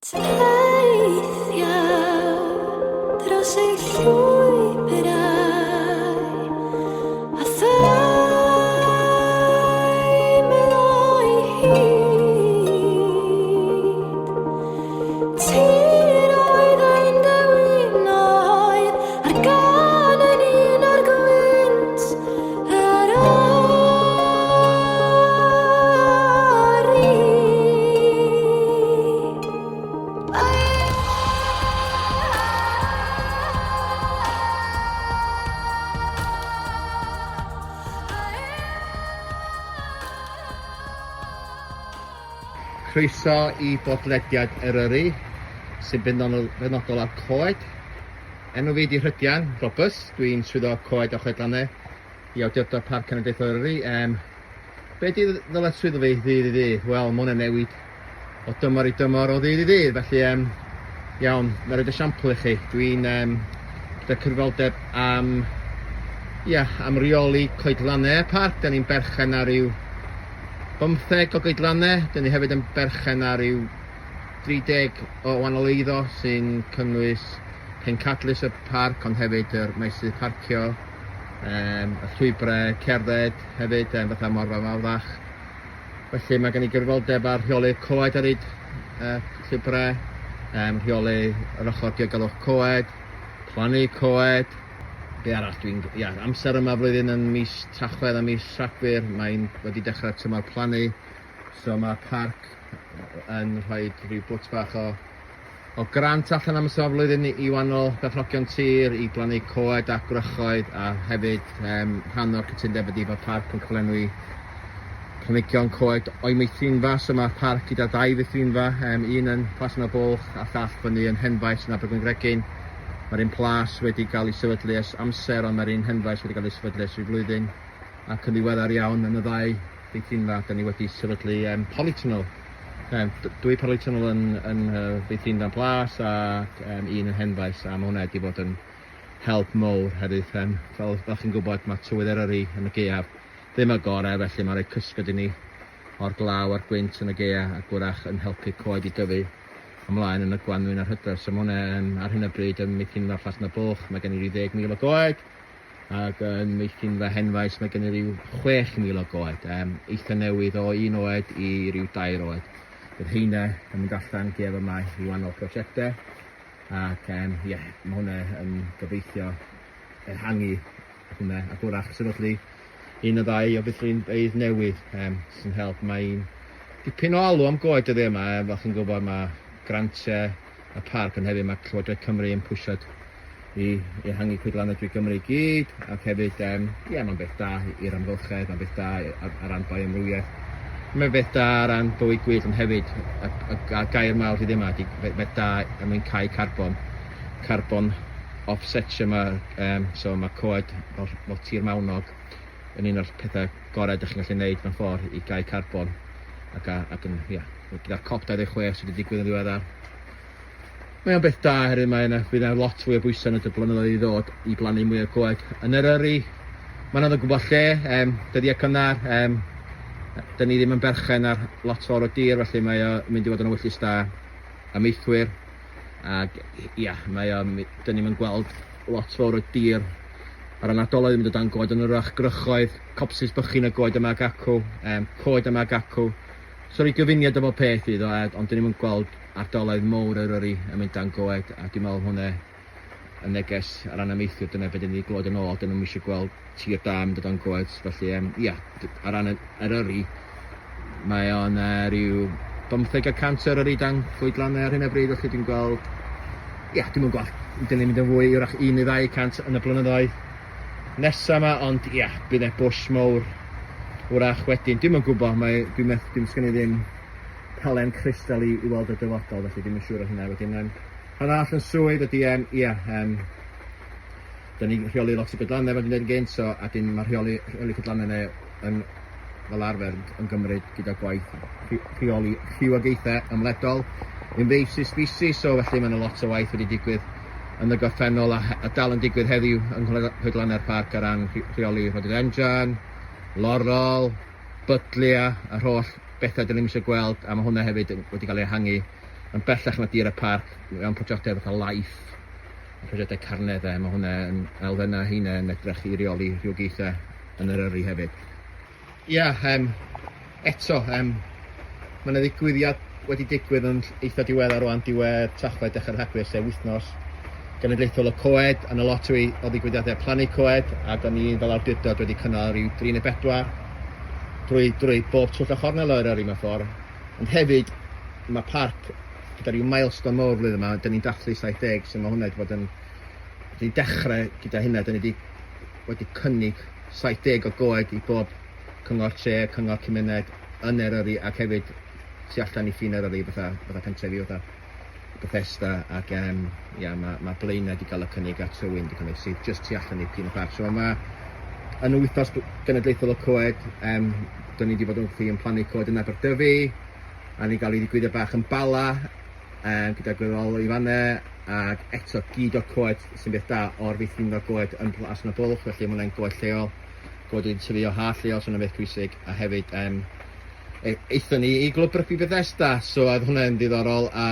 Teithiau dros ei llwybrau a theimlo'i hyd. Tiroedd ein dewinoedd a'r gân yn un o'r gwynt yr Croeso i bodlediad Eryri sy'n benodol ar coed. Enw fi 'di Rhydian Roberts, dwi'n swyddog coed a choedlannau i Awdurdod Parc Cenedlaethol Eryri. Um, be 'di ddyletswydd fi ddydd i ddydd? Wel, mae hwnna'n newid o dymor i dymor, o ddydd i ddydd. Felly, um, iawn, na roed esiampl i chi. Dwi'n um, gyda cyfrifoldeb am, ia, am reoli coedlannau y parc. Da ni'n berchen ar ryw 15 o goedlannau. Da ni hefyd yn berchen ar ryw 30 o wahanol eiddo sy'n cynnwys pencadlys y parc, ond hefyd yr maesydd parcio, um, y llwybrau cerdded hefyd, um, fatha Morfa Mawddach. Felly mae gen i gyfrifoldeb ar rheoli'r coed ar hyd y llwybrau, um, rheoli yr ochr diogelwch coed, plannu coed, be arall dwi'n... Ia, amser yma flwyddyn yn mis Tachwedd a mis Rhagfyr, mae'n wedi dechrau tymor plannu, so mae'r parc yn rhoi rhyw bwt bach o O grant allan am ystod flwyddyn i wahanol berchnogion tir i blannu coed a gwrychoedd a hefyd um, rhan o'r cytundeb ydy bod parc yn cyflenwi planhigion coed o'i meithrinfa, so mae'r parc gyda ddau feithrinfa, um, un yn Plas yn y Bwlch a llall fyny yn Henfaes yn Abergwyngregyn. Mae'r un plas wedi cael ei sefydlu ers amser, ond mae'r un Henfaes wedi cael ei sefydlu ers rhyw flwyddyn ac yn ddiweddar iawn yn y ddau feithrinfa, da ni wedi sefydlu um, polytunnel Yym, dwy polytunnel yn, yn uh, feithrinfa'n Plas ac um, un yn Henfaes, a mae hwnna wedi bod yn help mowr hefyd. Um, fel, fel chi'n gwybod, mae tywydd Eryri yn y gaeaf ddim y gorau, felly mae'n rhoi cysgod i ni o'r glaw a'r gwynt yn y gaeaf a gwrach yn helpu coed i dyfu ymlaen yn y gwanwyn a'r hydref. So mae hwnna um, ar hyn o bryd yn meithrinfa Plas yn y Bwlch, mae gen i ryw 10,000 o goed, Ac yn meithrinfa Henfaes mae gen i ryw 6,000 o goed, um, eitha newydd o un oed i ryw dair oed. Bydd heina yn mynd allan gaeaf yma i wahanol prosiectau ac um, yeah, mae hwnna yn gobeithio ehangu hwnna a gwrach sefydlu un neu ddau o feithrinfeydd newydd um, sy'n help. Mae'n dipyn o alw am goed dyddiau yma, fel chi'n gwybod mae grantiau y parc ond hefyd mae Llywodraeth Cymru yn pwysiad i ehangu coedlannau drwy Gymru i gyd ac hefyd um, ie, mae'n beth da i'r amgylchedd, mae'n beth da ar, ar ran bioamrywiaeth, mae'n beth da ar ran bywyd gwyllt ond hefyd y, y, y gair mawr sydd yma ydy beth da er mwyn cau carbon, carbon offsetio yma, um, so mae coed fel, fel tir mawnog yn un o'r pethau gorau ydych chi'n gallu gwneud mewn ffordd i gau carbon ac, ac yn, ia, gyda'r COP26 sydd wedi digwydd yn ddiweddar. Mae o'n beth da oherwydd mae yna, fydd yna lot fwy o bwysau yn y blynyddoedd i ddod i blannu mwy o goed. Yn Eryri, mae'n anodd gwybod lle, um, dyddiau cynnar, um, dyn ni ddim yn berchen ar lot fawr o dir, felly mae o'n mynd i fod yn ewyllys da amaethwyr. Ac ia, mae o, dyn ni'm yn gweld lot fawr o dir ar y Nadolig yn mynd o dan goed yn wrach grychoedd, copsys bychin o goed yma ac acw, um, coed yma ac acw. So rhyw gyfuniad o bob peth fydd o, ond dyn ni'm yn gweld ardaloedd mowr Eryri yn mynd dan goed, a dwi'n meddwl hwnna y neges ar ran amaethwyr, dyna beth dyn ni wedi glywed yn ôl, dyn nhw'm eisiau gweld tir da yn mynd o dan goed, felly um, ia, ar ran Eryri, mae o'n uh, rhyw 15% o Eryri dan goedlannau ar hyn o bryd, felly dwi'n gweld, ia, dwi'n yn gweld, dyn ni'n mynd yn fwy, wrach 1 neu 200 yn y blynyddoedd nesaf yma, ond ia, bydd e bwsh mowr wrach wedyn, dwi'n yn gwybod, mae, dwi'n methu, dwi'n sgynnu ddim pelen crystal i, i weld y dyfodol, felly dwi'n yn siŵr o hynna wedyn. Um, rhan arall yn swydd ydy, um, ia, um, da ni'n rheoli lot o gydlannau fel dwi'n dweud yn gynt, so a dyn mae rheoli, rheoli cydlannau neu yn fel arfer yn gymryd gyda gwaith rheoli rhywogaethau ymledol, invasive species, so felly mae yna lot o waith wedi digwydd yn y gorffennol a, a dal yn digwydd heddiw yng Nghoedlannau'r Parc ar ran rheoli rhododendron, lorol, bydlia, yr holl bethau dyn ni'n eisiau gweld, a mae hwnna hefyd wedi cael ei ehangu. Yn bellach na dir y parc, mewn prosiectau fatha Life, a prosiectau Carneddau, mae hwnna yn elfennau heina yn edrych i reoli rhywogaethau yn Eryri hefyd. Ia, um, eto, um, mae yna ddigwyddiad wedi digwydd yn eitha diweddar rwan, diwedd Tachwedd, dechrau Rhagfyr, sef wythnos genedlaethol y coed, a yna lot o, o ddigwyddiadau plannu coed, ac o'n ni fel awdurdod wedi cynnal rhyw 3 neu 4 drwy, drwy bob twll a chornel o Eryri mewn ffordd. Ond hefyd, mae parc gyda rhyw milestone mawr flwyddyn yma, dyn ni'n dathlu 70, so mae hwnna wedi bod yn... Dyn ni'n dechrau gyda hynna, dyn ni wedi, wedi cynnig 70 o goed i bob cyngor tre, cyngor cymuned yn Eryri ac hefyd tu allan i ffin Eryri fatha, fatha pentrefi fatha Bethesda ac um, ia, mae, mae Blaenau wedi cael y cynnig a Tywyn wedi cynnig sydd jyst tu allan i'r ffin y parc. So mae yn y wythnos genedlaethol y coed, um, dyn ni wedi bod yn wrthi yn plannu coed yn Aberdyfi, a ni gael ei ddigwyddiad bach yn Bala um, gyda gwirfoddol i fanne, ac eto gyd o'r coed sy'n beth da o'r feithrinfa goed yn Plas yn y Bwlch, felly mae hwnna'n goed lleol, goed wedi tyfu o ha lleol, so hwnna'n beth pwysig, a hefyd um, aethon ni i Glwb Rygbi Bethesda, so oedd hwnna'n ddiddorol, a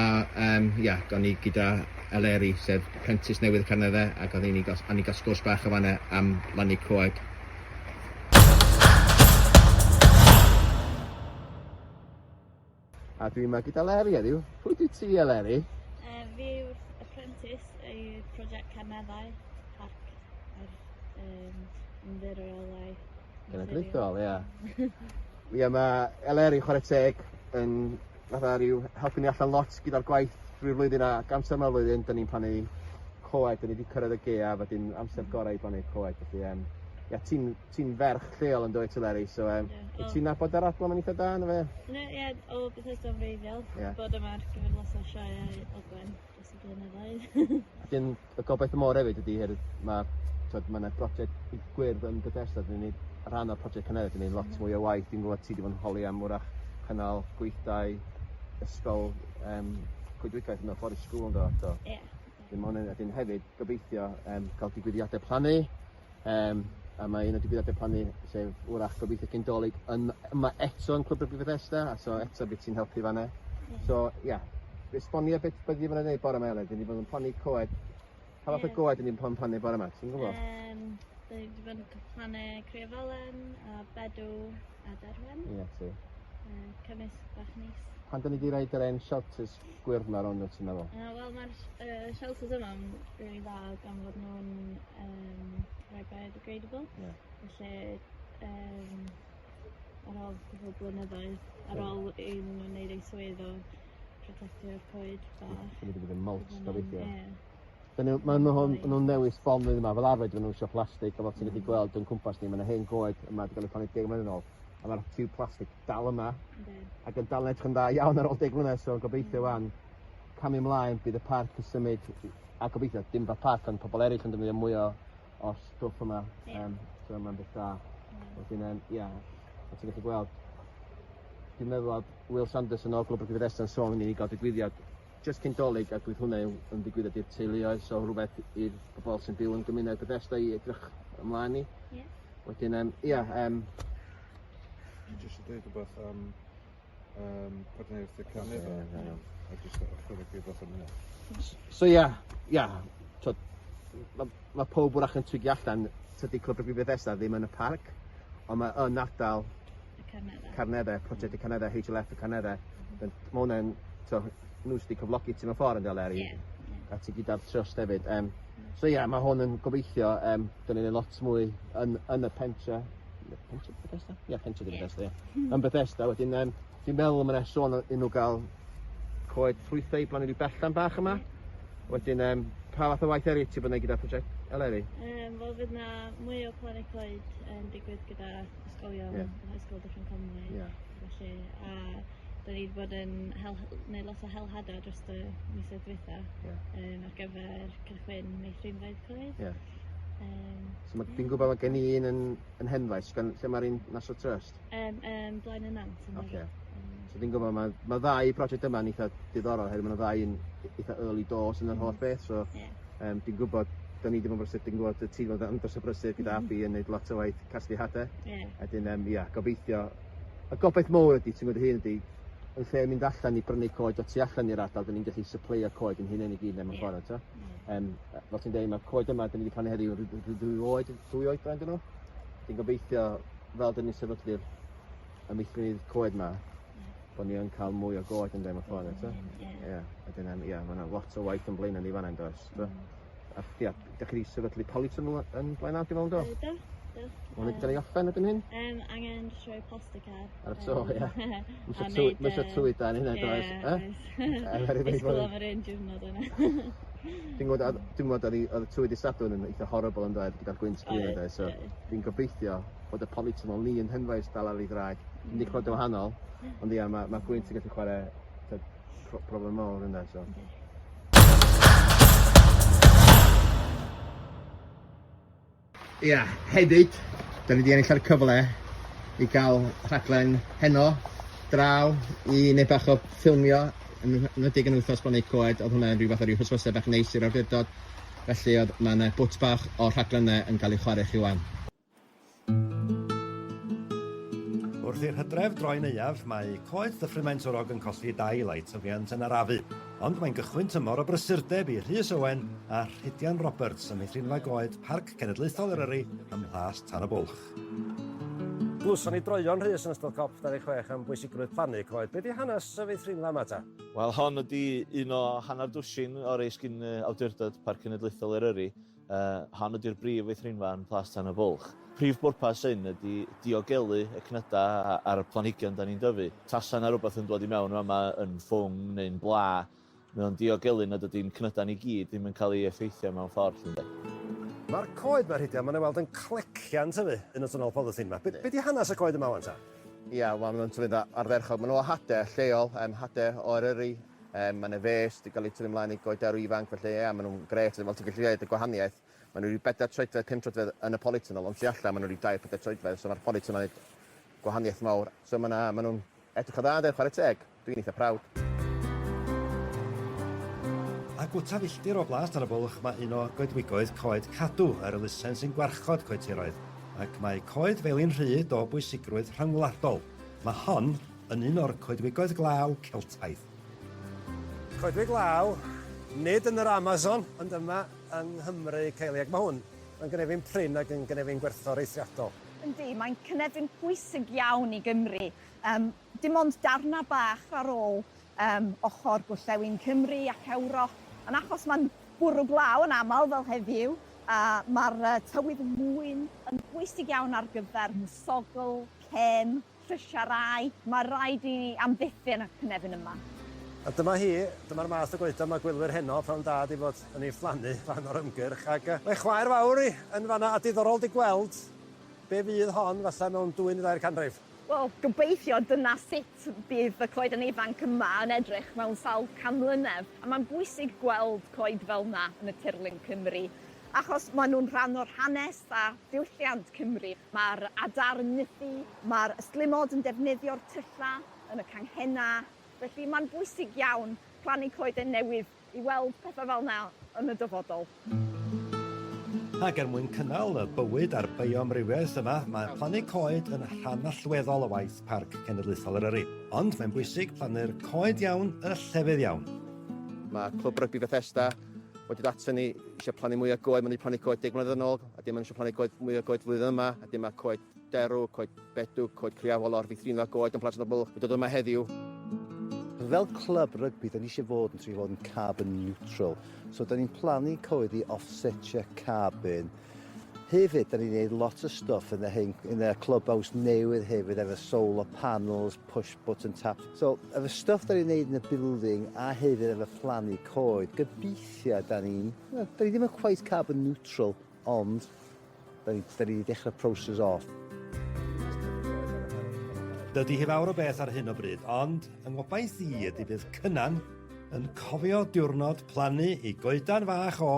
um, ia, gawn ni gyda Eleri, sef prentis newydd y Carneddau, ac oedd ni gael, a ni gael sgwrs bach o fanna am lannu coed. A dwi yma gyda Leri heddiw. Pwy dwi ti, Eleri? Fi yw'r apprentice i prosiect Carneddau, Parc yr um, Ymddiriedolaeth. Genedlaethol, ia. Ia, mae Eleri, chwarae teg, yn fatha rhyw helpu ni allan lot gyda'r gwaith drwy'r flwyddyn ac amser yma'r flwyddyn, dyn ni'n plannu coed, dyn ni wedi cyrraedd y gaeaf, a dyn amser gorau i blannu coed, felly um, ia, ti'n ti ferch lleol yn dweud Eleri, so um, yeah. Wyt ti'n nabod yr adlan yn eitha da, na fe? Ne, ie, yeah, o Bethesda yn wreiddiol, yeah. Bod yma ar gyfer lot o sioeau Ogwen dros y blynyddoedd. Dyn y gobaith y môr hefyd ydy hefyd mae t'wod ma' 'na broject gwyrdd yn Bethesda dyn ni'n rhan o'r prosiect Cynefin dyn ni'n lot mwy o waith dwi'n gwybod ti 'di bod yn holi am wrach cynnal gweithdai ysgol yym coedwigaeth mewn forest school yndo so Ie. Dim ond a 'dyn hefyd gobeithio yym ca'l digwyddiade plannu yym a mae un o digwyddiade plannu sef wrach gobeithio cyn Dolig yn yma eto yn Clwb Rygbi Bethesda a so eto bydd ti'n helpu fan'na. So ia, esbonio beth byddi di fod yn neud bore 'ma Elin, dyn ni bod yn plannu coed. Pa fath o goed dyn ni'n bod yn plannu bore 'ma, ti'n gwybod? Yym, dyn ni 'di bod yn plannu Criafelen a Bedw a Derwen. Ie, ti. Cymysg bach neis. Pan dyn ni 'di roid yr hen shelters gwyrdd 'ma rownd nhw ti'n meddwl? Wel ma'r shelters yma'n rili dda gan fod nhw'n yym rhai biodegradable. Ie. Felly yym ar ôl cwpwl o blynyddoedd ar ôl i nw neud eu swydd o protectio'r coed bach. Dwi'n mynd i fynd yn mulch gobeithio. Ie. Dyn nhw, ma' nhw, ma' nhw'n newis bom flwyddyn yma, fel arfer dyn nhw'n iwsio plastig, a fel ti'n gallu gweld o'n cwmpas ni, ma' 'na hen goed yma 'di cael eu plannu 10 mlynedd yn ôl, a ma'r tiwb plastig dal yma. Yndi. Ac yn dal yn edrych yn dda iawn ar ôl 10 mlynedd, so gobeithio ŵan, camu ymlaen, bydd y parc yn symud, a gobeithio dim fatha parc, ond pobl eraill yn defnyddio mwy o o'r stwff yma. Ie. So mae'n beth da. Wedyn, ia, a ti'n gallu gweld, dwi'n meddwl oedd Will Sanderson o Glwb Rygbi Bethesda yn sôn i ni gael digwyddiad jyst cyn Dolig a bydd hwnna yn ddigwyddiad i'r teuluoedd, so rhywbeth i'r bobl sy'n byw yn gymuned Bethesda i edrych ymlaen i. Ie. Wedyn, ia, Dwi jyst yn dweud rhywbeth am partneriaeth y Carneddau. Ie, ie, ie. A jyst ychwanegu rhywbeth am hynna. So ia, ia, t'od, ma' ma' powb wrach yn twigio allan, tydi Clwb Rygbi Bethesda ddim yn y parc, ond mae yn ardal Y Carneddau. Carneddau, prosiect y Carneddau, HLF y Carneddau. Mm. Mae hwnna'n, so, nhw sydd wedi cyflogi ti mewn ffordd yn dod Leri. Ie. A ti gyda'r trust hefyd. So ia, mae hwn yn gobeithio, dyn ni'n lot mwy yn, yn y pentre. Pentre Bethesda? Ia, pentre di Bethesda, ia. Yn Bethesda, wedyn um, dwi'n meddwl mae yna sôn i nhw gael coed ffrwythau i blannu rhyw bellan bach yma. Wedyn, pa fath o waith eraill ti bod yn gyda'r prosiect Eleri? Wel, fydd na mwy o plannu coed yn digwydd gyda ysgolion, yeah. Ysgol Dyffryn Conwy. Yeah. Felly, a da ni wedi bod yn hel, neud lot o hel hada dros y misoedd dwytha yeah. ar gyfer cychwyn meithrinfeydd coed. Yeah. So ma, yeah. dwi'n gwybod mae gen i un yn, yn Henfaes, gan, lle mae'r un National Trust? Blaen y Nant. Oce. Okay. So dwi'n gwybod mae, mae ddau prosiect yma yn eitha diddorol, oherwydd mae ddau yn eitha early doors yn yr holl beth, so yeah. dwi'n gwybod, da ni wedi bod yn brysur, dwi'n gwybod ti wedi bod yn andros o brysur gyda Abi yn gwneud lot o waith casglu hadau. Yeah. A dyn, ia, gobeithio, y gobaith mawr ydy, ti'n gwybod hyn ydy, Yn lle mynd allan i brynu coed o tu allan i'r ardal, 'dyn ni'n gallu supplyio coed ein hunain i gyd mewn ffordd, t'o'? Yym, fel ti'n deud, mae'r coed yma 'dyn ni 'di plannu heddiw yn rhyw ddwy oed, ddwy oedran 'dyn nhw. Dwi'n gobeithio, fel 'dyn ni'n sefydlu'r y meithrinfeydd coed 'ma, bod ni yn cael mwy o goed ynde mewn ffordd, t'o'? Ie. Ie, a dyna, ie, ma' 'na lot o waith o'n blaenau ni fan'na yndoes, t'o'? A ia, dach chi 'di sefydlu polytunnel yn Blaenaf dwi'n meddwl do? Yy do, do. Ma' 'wn 'di cael ei orffen erbyn hyn? Yym angen jyst rhoi plaster car. Ar y to ia. Ma' isio tywy- ma' isio tywydd da yn hynna does? Ie oes. Disgwyl am yr un diwrnod yna. Dwi'n gwbod o'dd dwi'n gwbod o'dd 'i o'dd y tywydd dy' Sadwrn yn eitha horrible yndoedd gyda'r gwynt gry yndoedd so dwi'n gobeithio bod y polytunnel ni yn Henfaes dal ar ei draed. Dwi'm 'di clywed yn wahanol ond ia ma' ma' gwynt yn gallu chware t'od problem mawr ynde so. Ia, hefyd, da ni wedi ennill ar y cyfle i gael rhaglen heno draw i wneud bach o ffilmio yn enwedig yn wythnos blannu coed, oedd hwnna'n rhyw fath o ryw hysbyseb bach neis i'r awdurdod, felly oedd ma' 'na bwt bach o'r rhaglen yn cael ei chwarae i chi 'wan. Wrth i'r hydref droi'n aeaf, mae coed Dyffryn Maentwrog yn colli dail a'u tyfiant yn arafu. Ond mae'n gychwyn tymor o brysurdeb i Rhys Owen a Rhidian Roberts ym Meithrinfa Goed Parc Cenedlaethol Eryri ym Mhlas Tan y Bwlch. Glywson ni droeon Rhys yn ystod cop 26 am bwysigrwydd plannu coed. Be di hanes y feithrinfa yma ta? Wel, hon ydi un o hanner dwsin o rei sgin Awdurdod Parc Cenedlaethol Eryri. Hon ydy'r brif feithrinfa yn Plas Tan y Bwlch. Prif bwrpas hyn ydy diogelu y cnydau a'r planhigion da ni'n dyfu. Tasa 'na rywbeth yn dod i mewn yn fama yn ffwng neu'n bla, mae o'n diogelu nad ydy'n cnydau ni gyd ddim yn cael ei effeithio mewn ffordd 'lly ynde. Mae'r coed 'ma Rhidian, maen nhw i weld yn clecian tyfu yn y twnnel polythene 'ma. Be 'di hanes y coed yma 'wan ta? Ia, wel maen nhw'n tyfu'n dda ardderchog. Maen nhw o hade lleol, hade o Eryri. Yym, ma' 'na fês 'di ga'l 'u tynnu mlaen i goed derw ifanc, felly ia, ma' nhw'n grêt. Fel ti'n gallu deud, y gwahaniaeth, ma' nhw ryw bedair troedfedd, pum troedfedd yn y polytunnel, ond tu allan ma' nhw ryw dair, pedair troedfedd, so ma'r polytunnel yn neud gwahaniaeth mawr. So ma' 'na, ma' nhw'n edrych yn dda ynde, chwarae teg. Dwi'n eitha proud. A gwta filltir o Blas Tan y Bwlch mae un o goedwigoedd Coed Cadw, yr elusen sy'n gwarchod coetiroedd, ac mae coed Felin Rhyd o bwysigrwydd rhyngwladol. Mae hon yn un o'r coedwigoedd glaw Celtaidd. Coedwig law, nid yn yr Amazon, ond yma yng Nghymru, Ceili, ac mae hwn yn gynefin prin ac yn gynefin gwerthfawr eithriadol. Yndi, mae'n cynefin pwysig iawn i Gymru. Um, dim ond darnau bach ar ôl um, ochr gorllewin Cymru ac Ewrop, yn achos mae'n bwrw glaw yn aml fel heddiw, a mae'r uh, tywydd mwyn yn bwysig iawn ar gyfer mwsogl, cen, Llysiau, mae rhaid i ni amddiffyn y cynefin yma. A dyma hi, dyma'r math o goedan mae gwylwyr heno, pnawn da, 'di bod yn ei phlannu rhan o'r ymgyrch, ac mae chwaer fawr i yn fan'na, a diddorol 'di gweld be fydd hon falle mewn dwy neu dair canrif. Wel, gobeithio dyna sut bydd y coeden ifanc yma yn edrych mewn sawl can mlynedd, a mae'n bwysig gweld coed fel 'na yn y tirlun Cymru, achos maen nhw'n rhan o'r hanes a diwylliant Cymru. Mae'r adar yn nythu, mae'r ystlumod yn defnyddio'r tyllau yn y canghennau, felly mae'n bwysig iawn plannu coeden newydd i weld pethau fel 'na yn y dyfodol. Ac er mwyn cynnal y bywyd a'r bioamrywiaeth yma, mae plannu coed yn rhan allweddol o waith Parc Cenedlaethol Eryri. Ond mae'n bwysig plannu'r coed iawn yn y llefydd iawn. Mae Clwb Rygbi Bethesda wedi dod aton ni eisiau plannu mwy o goed, maen nhw wedi plannu coed deg mlynedd yn ôl, a dim ond eisiau plannu coed, mwy o goed flwyddyn yma, a dim mae coed derw, coed bedw, coed criafol o'r feithrinfa goed yn Plas y Bwlch, wedi dod yma heddiw. Fel clwb rygbi, da ni eisiau fod yn trio fod yn carbon neutral. So, da ni'n plannu coed i offsetio carbon. Hefyd, da ni'n gwneud lot o stwff yn y, hen, yn y clubhouse newydd hefyd, efo solar panels, push button taps. So, efo stwff da ni'n gwneud yn y building a hefyd efo plannu coed, gobeithio da ni'n... Well, da ni ddim yn quite carbon neutral, ond da ni, da ni wedi dechrau process off. Dydy hi fawr o beth ar hyn o bryd, ond yng ngobaith i ydy bydd Cynan yn cofio diwrnod plannu i goedan fach o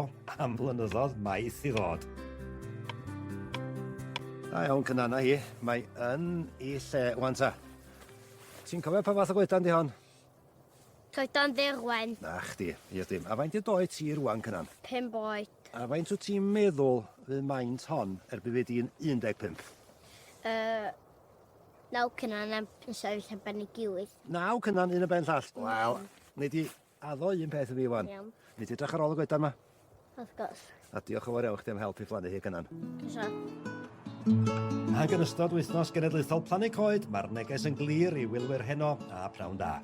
am flynyddoedd maith i ddod. Da iawn Cynan, na hi. Mae yn ei lle wan ta. Ti'n cofio pa fath o goedan di hon? Coedan dderwen. Na chdi, ia dim. A faint yd oed ti rwan Cynan? 5 oed. A faint wyt ti'n meddwl fydd maint hon erbyn fydd di'n 15? Yy Naw cynan yn sefyll ar ben ei gilydd. Naw cynan un ar ben llall. Wel, nei di addo un peth i fi wan. Iawn. Nei di edrych ar ôl y goedan ma. Wrth gwrs. A diolch yn fawr iawn chdi am help i phlannu hi cynan. Croeso. Ac yn ystod wythnos genedlaethol Plannu Coed, mae'r neges yn glir i wylwyr heno a pnawn da.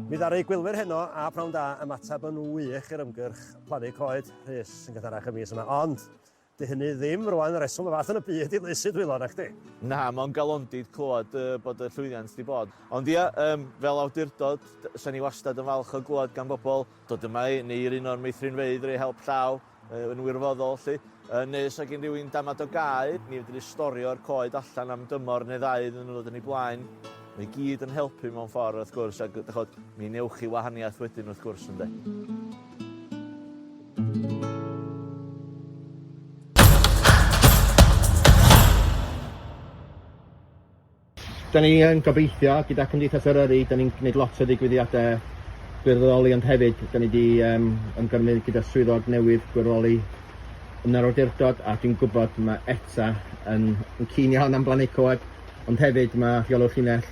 Mi ddaru gwylwyr heno a pnawn da ymateb yn wych i'r ymgyrch Plannu Coed, Rhys, yn gynharach y mis yma, ond 'Di hynny ddim rwan reswm y fath yn y byd i lusu dwylo, nachdi? Na, mae'n galondid clywed bod y llwyddiant 'di bod. Ond ia, yym, fel awdurdod, 'sen ni wastad yn falch o glywed gan bobl dod yma i, neu i'r un o'r meithrinfeydd roi help llaw yn wirfoddol 'lly. Yy, neu os 'sa gin rhywun damad o gae, ni fedru storio'r coed allan am dymor neu ddau iddyn nhw ddod yn eu blaen. Mae i gyd yn helpu mewn ffordd wrth gwrs, ac d'ch'od, mi newch chi wahaniaeth wedyn wrth gwrs ynde. Da ni yn gobeithio gyda Cymdeithas Eryri, da ni'n gwneud lot o ddigwyddiadau gwirfoddoli ond hefyd da ni wedi um, ymgyrmu gyda swyddog newydd gwirfoddoli yn yr awdurdod a dwi'n gwybod mae ETA yn, yn keen iawn am blannu coed ond hefyd mae rheolwr llinell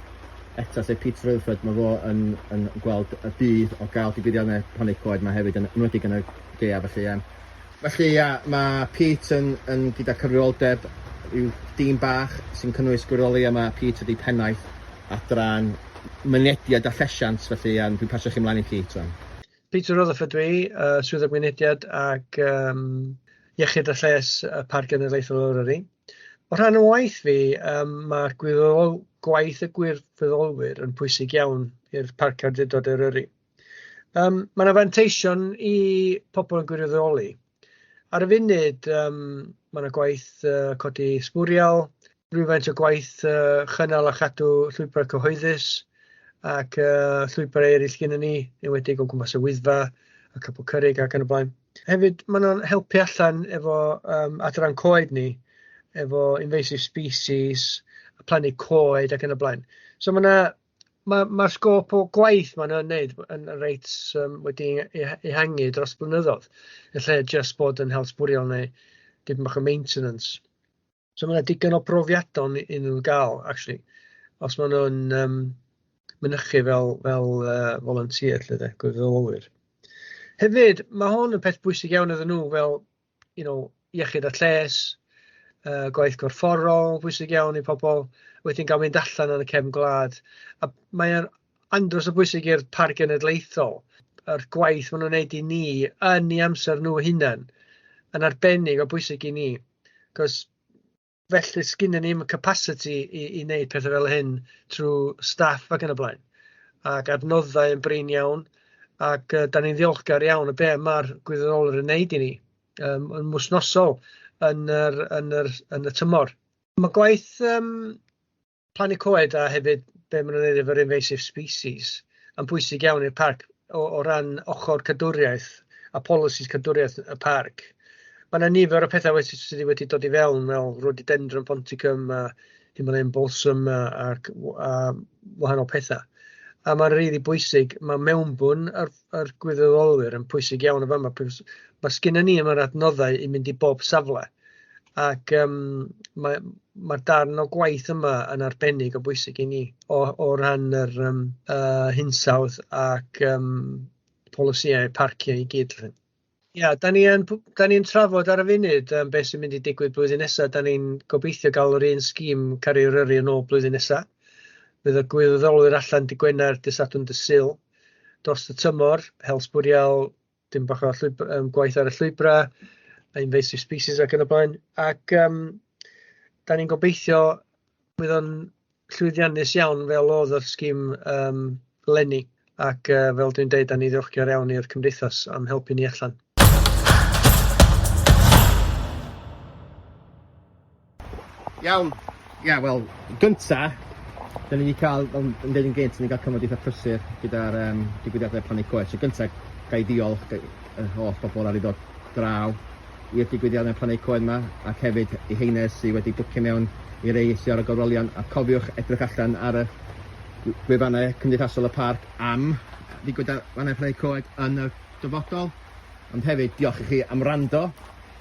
ETA sef Peter Rutherford mae fo yn, yn gweld y budd o gael digwyddiadau plannu coed mae hefyd yn enwedig yn y gaeaf felly um, Felly ia, mae Pete yn, yn gyda cyfrifoldeb rhyw dîm bach sy'n cynnwys gwirfoddoli a mae Pete ydi pennaeth adran mynediad a llesiant felly um, dwi'n pasio chi ymlaen i Pete rwan. Peter Rutherford dwi, uh, Swyddog Mynediad ac um, Iechyd a Lles y Parc Genedlaethol Eryri. O rhan o waith fi, um, mae'r gwirfoddol, gwaith y gwirfoddolwyr yn pwysig iawn i'r Parc Awdurdod Eryri. Um, mae yna fanteision i pobl yn gwirfoddoli. Ar y funud, um, mae yna gwaith uh, codi sbwriel, rhywfaint o gwaith uh, chynnal a chadw llwybrau cyhoeddus ac uh, llwybrau eraill gennym ni, enwedig o gwmpas y Wyddfa, y Capel Curig ac yn y blaen. Hefyd, maen nhw'n helpu allan efo um, adran coed ni, efo invasive species, plannu coed ac yn y blaen. So mae yna mae'r ma sgôp o gwaith maen nhw'n wneud yn reit um, wedi ehangu dros blynyddoedd, yn lle just bod yn hel sbwriel neu dipyn bach o maintenance. So mae yna digon o brofiadon i nhw gael, actually, os maen nhw'n um, mynychu fel, fel uh, volunteer, lle de, gwirfoddolwyr. Hefyd, mae hwn yn peth bwysig iawn iddyn nhw fel you know, iechyd a lles, uh, gwaith gorfforol, bwysig iawn i pobl, wedyn gael mynd allan yn y cefn gwlad. A mae'n andros o bwysig i'r Parc Genedlaethol, yr gwaith maen nhw'n wneud i ni yn ei amser nhw hunan, yn arbennig o bwysig i ni. Cos felly sgynnon ni'm y capacity i i wneud pethau fel hyn trwy staff ac yn y blaen. Ac adnoddau yn brin iawn, ac uh, da ni'n ddiolchgar iawn y be mae'r gwirfoddolwyr yn wneud i ni um, yn wythnosol yn yr, yn yr, yn y tymor. Mae gwaith um, plannu coed a hefyd be maen nhw'n neud efo'r invasive species yn bwysig iawn i'r parc o, o ran ochr cadwriaeth a policies cadwriaeth y parc. Mae yna nifer o pethau wedi, sydd wedi dod i fewn fel rhododendron ponticum a Himalayan balsam a, a, a wahanol pethau. A mae'n rili really bwysig, mae mewnbwn yr, yr gwirfoddolwyr yn pwysig iawn o fama, mae sgynna ni yma'r adnoddau i mynd i bob safle. Ac um, mae'r mae darn o gwaith yma yn arbennig o bwysig i ni o, o ran yr um, uh, hinsawdd ac um, polisïau parciau i gyd. Ia, da ni yn, da ni'n trafod ar y funud um, beth sy'n mynd i digwydd blwyddyn nesaf. Da ni'n gobeithio gael yr un sgîm Caru Eryri yn ôl blwyddyn nesaf. Fydd y gwirfoddolwyr allan dy Gwener, dy Sadwrn, dy Sul dros y tymor, hel sbwriel, dim bach o llwybr, um, gwaith ar y llwybrau, invasive species ac yn y blaen. Ac um, da ni'n gobeithio bydd o'n llwyddiannus iawn fel oedd yr sgîm um, lenni. Ac uh, fel dwi'n deud, da ni ddiolchgar iawn i'r cymdeithas am helpu ni allan. Iawn. Ia, wel, gynta, da ni wedi cael, fel yn dweud yn gynt, ni wedi cael cyfnod eitha prysur gyda'r um, digwyddiadau plannu coed. So gynta, ga i ddiolch yr holl bobl ar i ddod draw i'r digwyddiadau plannu coed yma, ac hefyd i heine sydd wedi bwcio mewn i rei sydd ar y gorwelion. A cofiwch edrych allan ar y gwefannau cymdeithasol y parc am ddigwyddiadau plannu coed yn y dyfodol. Ond hefyd, diolch i chi am wrando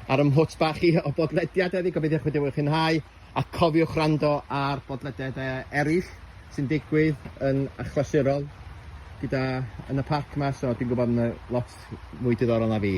ar 'y mhwt bach i o bodlediad heddi. Gobeithio eich bod wedi mwynhau. A cofiwch rando ar bodlediadau eraill sy'n digwydd yn achlysurol gyda yn y parc yma, so dwi'n gwybod yn lot mwy diddorol na fi.